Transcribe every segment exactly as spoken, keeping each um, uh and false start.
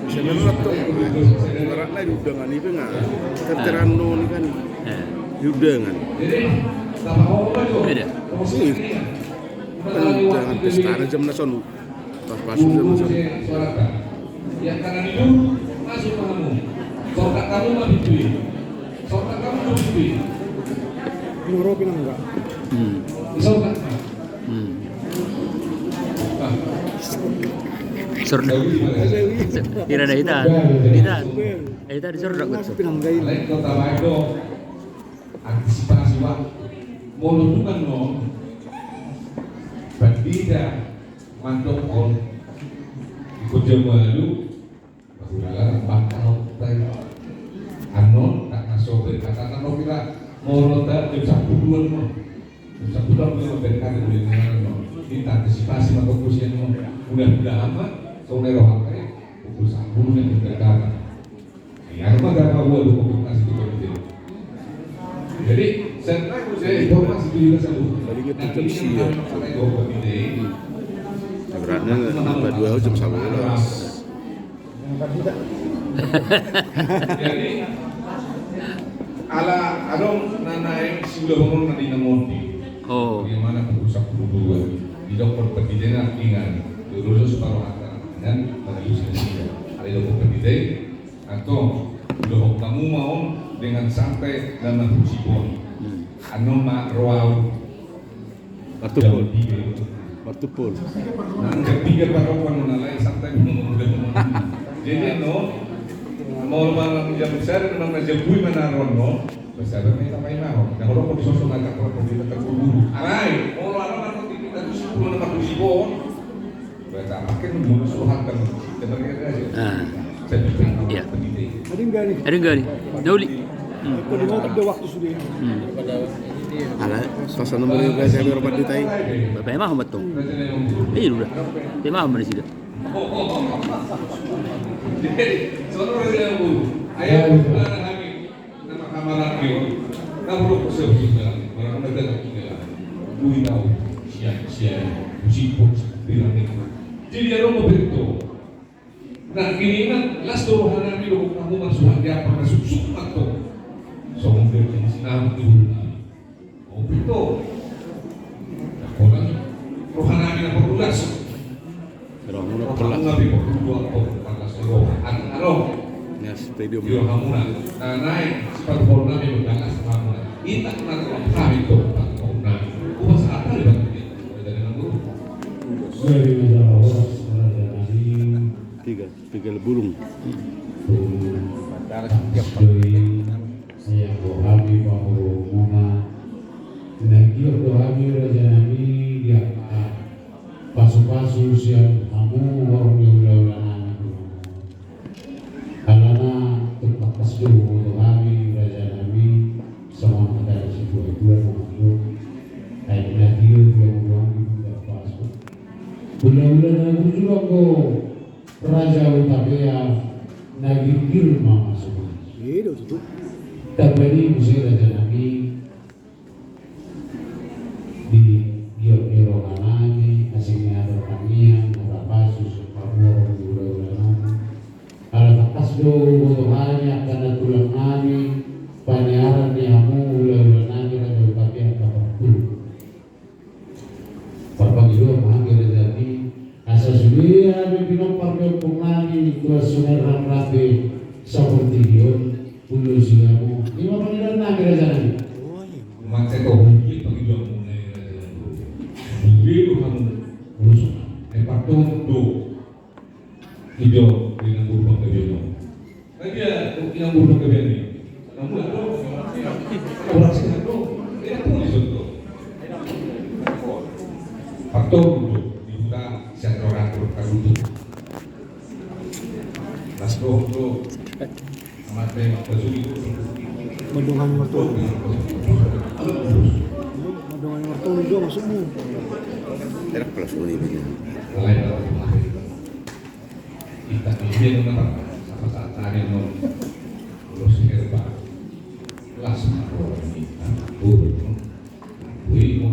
Bisa menular tu. Ibaratna di undangan i pe nga terterang no ni kan. Di undangan. Beda. Undangan pesta na jam na son. Pas-pas jam na son. Yang kanan itu masuk kamu. Sorga kamu mah itu. Sorga kamu mah itu. Ini Robi nang enggak? Hmm. Sorga. Hmm. Sorga. Kira ada hitam. Hitam. Eh, hitam di sorga, betul. Lain kota Bandung. Antisipasi, Pak. Molo tung annon, pandita mandok on, ikut jam ualu, Baru dalan bakal tai. Annon, tak na sopir, kata na no kira, molo tak jam sapuluan no. Jam sapuluan no, berkali boleh ngaran no. Kita antisipasi maka kusian no. Mudah-mudahan mah, sore rohang kai, pukul sapuluh yang berkata. Yang mah gak mau dukung kasih tukang itu. Jadi, saya, saya informasi juga satu. Paling itu jam sia. Ibaratna, dua jam sabolas. Jadi, ala adong na naeng siulahon na di na monding. Oh. Di mana pukul sapuluh dua. Di dokter pendidikna ingan. Dulu separuh akar. Kan, pada usia sia. Ada dokter pendidik. Antong, ulahon hamu ma on dengan santai dan marhusip on. Hmm. Annon ma ro au. Martumpol. Jam tiga. Martumpol. Nah, jam tiga parropan on alai santai. Jadi annon, molo manang jam sada, manang jam dua mana ro annon, bersabar nih sama imam. Nah, kalau mau disosok agak kurang, kalau kita terburu-buru. Alai, molo ada manang kita tuh sepuluh nama tuh si pohon. Ah. Iya. Ada enggak nih? Ada enggak nih? Nauli. Hmm. Kalau di motor udah waktu sudah. Hmm. Ala, pasal nomor juga saya berapa di tai? Bapak emang amat tuh. Iya udah. Emang amat sih dah. Jadi, sono udah saya bu. Ayo, Na marhamaranggi on, na molo sebulan, barang na dalan tinggal. Bui tau, sian, sian, musibuk, bilang itu. Jadi adong ma berto. Nah, ini kan las do rohanami do, hamu marsuhat di apa na suksuk mato. Songon dia jenis nama dulu. Ompung do. Rohanami na porlu las. Rohanami na porlu las. Rohanami na porlu las. Alo. Stadium. Yo hamuna. Na naeng sipatu porlu nami berdalas hamuna. Ita na porlu nami do. Porlu nami. Kupas apa di batu dia? Dari mana? Dari mana? Tiga. Pigal bulung. Ia do hami pamoruonmuna, na giot do hami rajanami di angka pasupasu sian hamu horong ni hulahula nami. Alana tung tangkas do huboto hami rajanami, songon hata ni situatua na mandok, ai na giot do hami di angka pasu. Hulahula na burju anggo Raja Hutapea na ginggir ma masuk. Iya do tutu. Tapadi muse rajanami di giot ni rohanami, asing ni hata tangiang, hata pasu, pamoruon ni hulahula nami. Ala tangkas do huboto hami angka na tulang nami, paniaran ni hamu hulahula nami Raja Hutapea angka parpulu. Parpangidoan ma hami rajanami, asa sude hami pinompar ni ompung nami, tuan Sungai Ramrape, saportibi on, ulos i hamu, i ma pangidoan nami rajanami. Mate to, i pangidoan muna i rajanami. Sude do hamu, ulos, ai partongon do. Ido, di nang guru panggabean on. Nah, dia, di nang guru panggabean i. Nang guru do. Orang sehat do. Dia pun di situ. Faktor untuk dibuka sektor atur karutu. Mas do, do. Amat baik, Mas Basuki. Madongan mertua. Madongan mertua juga masukmu. Enak kelas ini. Lain. Kita ini nama sama saat tadi mau lulus herba kelas, mau ini, nah, guru, no. Wih, mau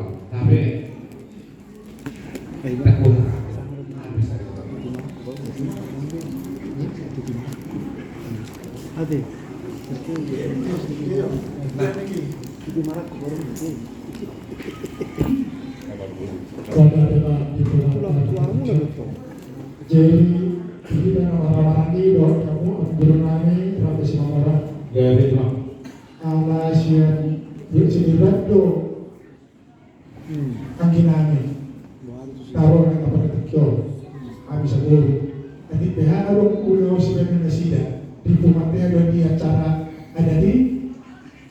tahu. Tapi tak kurang. Ate. Itu marah ke orang itu. Pada tema di Tulang, tulang, tulang. Jadi, kita nama-nama ini, dohot hamu, amang boru nami, Ratu Simamora. Jadi, Bang. Ala sian, di sini Ratu. Hmm. Anggi nami. Taro na apa kata kio. Hami saboru. Atik beha adong ulaon sian nasida. Di pematea do di acara adat i.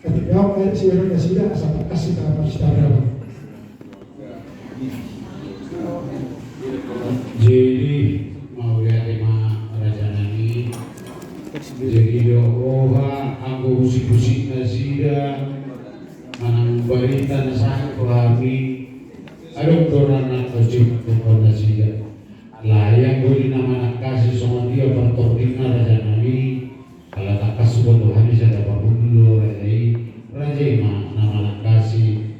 Atik beha adong sian nasida asa tangkas hita marsitabea. Jadi mauliate ma raja nami. Jadi do roha anggo husik-husik nasida. Manang barita na sahit tu hami, adong do ra na taucip tu nasida. Alai anggo di na manangkasi songon dia partordingna raja nami, ala tangkas Boto hami sada pahundul raja i, raja i ma na manangkasi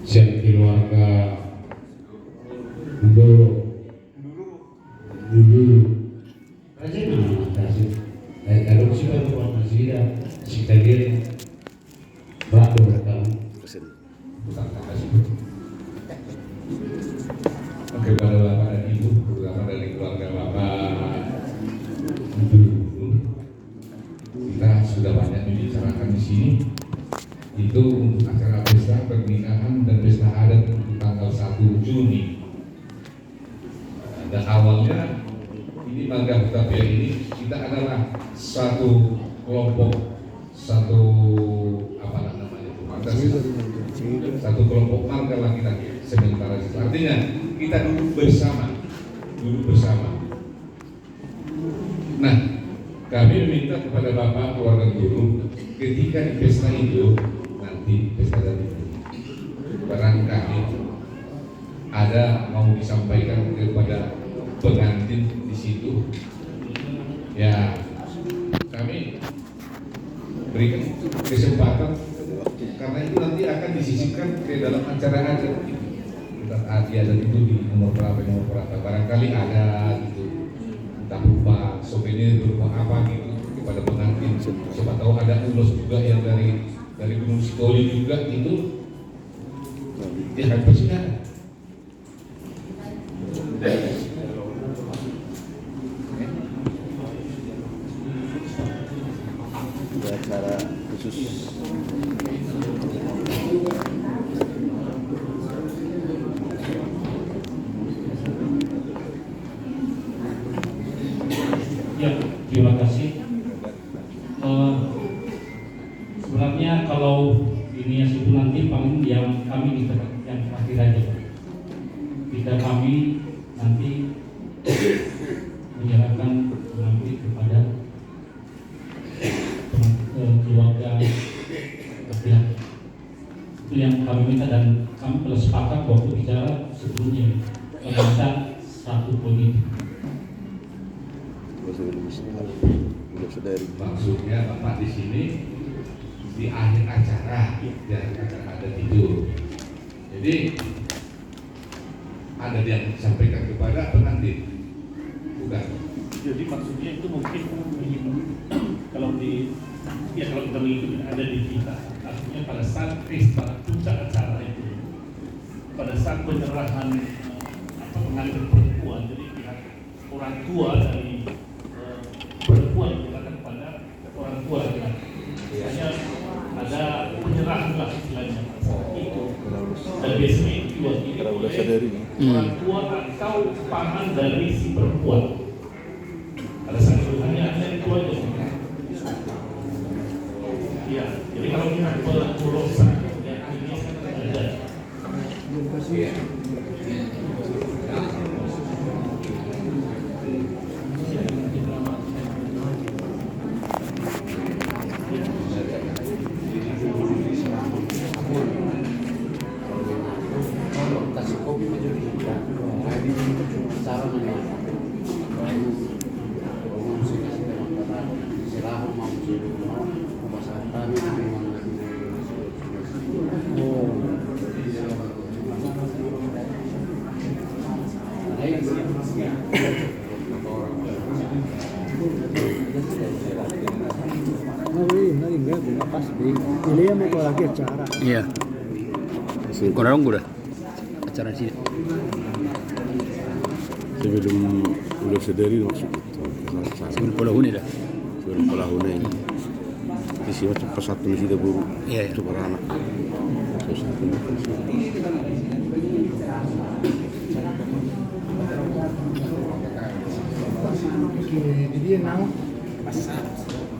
sian keluarga Ndoro. Ndoro. Raja i ma na manangkasi. Ai adong sipatupaon nasida, sekalian. Kepada Bapak dan Ibu, terutama dari keluarga Bapak Ibu, kita sudah banyak dibicarakan di sini. Itu untuk acara pesta pernikahan dan pesta adat untuk tanggal satu Juni. Dan awalnya ini Marga Hutapea ini, kita adalah satu kelompok, satu, apa namanya itu, marga, satu kelompok marga laki-laki sementara itu. Artinya kita duduk bersama, duduk bersama. Nah, kami meminta kepada Bapak keluarga Ndoro, ketika di pesta itu, nanti pesta adat itu, barangkali ada mau disampaikan kepada pengantin di situ, ya, kami berikan kesempatan, karena itu nanti akan disisipkan ke dalam acara adat. Entah di adat itu di nomor berapa, nomor berapa, barangkali ada gitu, entah berupa souvenir, berupa apa gitu kepada pengantin. Siapa tahu ada ulos juga yang dari dari Gunung Sitoli juga gitu. Ya kan, pasti ada. Ada acara khusus. Ya, terima kasih. Eh, sebenarnya kalau ini ya situ nanti paling yang kami di tempat yang terakhir aja. Kita kami nanti menyerahkan nanti kepada teman, eh, keluarga laki-laki. Itu yang kami minta dan kami telah sepakat waktu bicara sebelumnya. Kami minta satu poin itu. Maksudnya Bapak di sini di akhir acara, di akhir acara adat itu. Jadi ada yang disampaikan kepada pengantin? Bukan. Jadi maksudnya itu mungkin kalau di, ya, kalau kita mengikuti ada di kita, artinya pada saat pesta, puncak acara itu, pada saat penyerahan, eh, apa, pengantin perempuan, jadi pihak orang tua dari, eh, perempuan menyerahkan kepada orang tua laki-laki. Misalnya ada penyerahan lah istilahnya. Itu. Dan biasanya itu diwakili oleh orang tua atau paman dari si perempuan. Pada saat itu hanya, hanya itu aja. Iya, jadi kalau kita pe-, pelosan, ya, ini ada. Iya. Kurang udah acara sini. Sebelum ulos sadari maksud itu. Sebelum pola huni dah. Sebelum pola huni. Di sini macam persatu di sini, Bu. Iya, iya. Itu beranak. Oke, jadi yang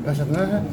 kasat lah.